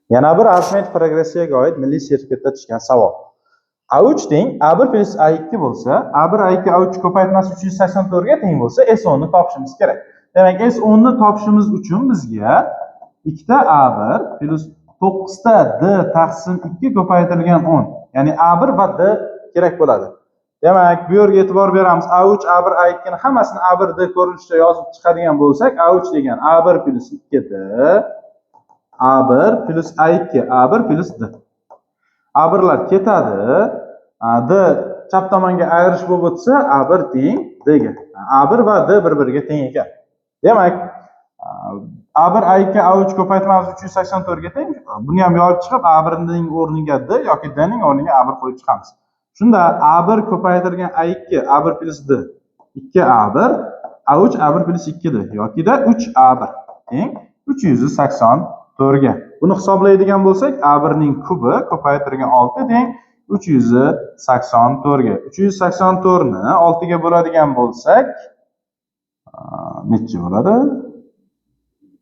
Yana bir arifmetik progressiyaga oid milliy sertifikatda tushgan savol. A3 teng A1 plyus A2 bo'lsa, A1 A2 A3 ko'paytmasi 384 ga teng bo'lsa, S10 ni topishimiz kerak. Demak, S10 ni topishimiz uchun bizga 2 ta A1 plyus 9 ta D taqsim 2 ko'paytirilgan 10, ya'ni A1 va D kerak bo'ladi. Demak, bu yerga e'tibor beramiz. A3, A1, A2 ni hammasini A1 D ko'rinishida yozib chiqadigan bo'lsak, A3 degan A1 plyus 2D, A1 plyus A2, A1 plyus D. A1lar ketadi. D chap tomonga ayirish bo'lib o'tsa, A1 teng D ga. A1 va D bir-biriga teng ekan. Demak, A1, A2, A3 ko'paytmamiz 384 ga teng. Buni ham yorib chiqib, A1 ning o'rniga D yoki D ning o'rniga A1 qo'yib chiqamiz. Shunda A1 ko'paytirilgan A2, A1 plyus D 2 A1, A3 A1 plyus 2D yokida 3 A1 teng 384 ga. Buni hisoblaydigan bo'lsak, A1 ning kubi ko'paytirilgan 6 teng 384 ga. 384 ni 6 ga bo'ladigan bo'lsak, necha bo'ladi?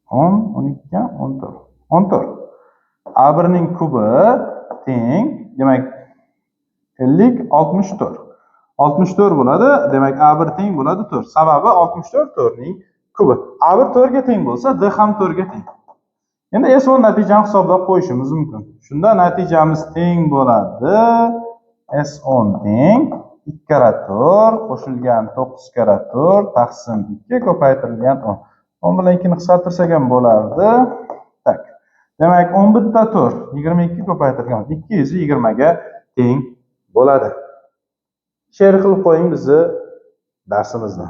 10, 12, 14. 14. A1 ning kubi teng, demak, 50, 64. 64 bo'ladi, demak A1 teng bo'ladi 4. Sababi 64 4 ning kubi. A1 4 ga teng bo'lsa, D ham 4 ga teng. Endi S10 natijani hisoblab qo'yishimiz mumkin. Shunda natijamiz teng bo'ladi. S10 teng 2 karra 4 qo'shilgan 9 karra 4 taqsim 2 ko'paytirilgan 10. 10 bilan 2 ni qisqartirsak ham bo'lardi. Так. Demak, 11 ta 4 22 ko'paytirilgan 220 ga teng bo'ladi. Share qilib qo'ying bizni darsimizni.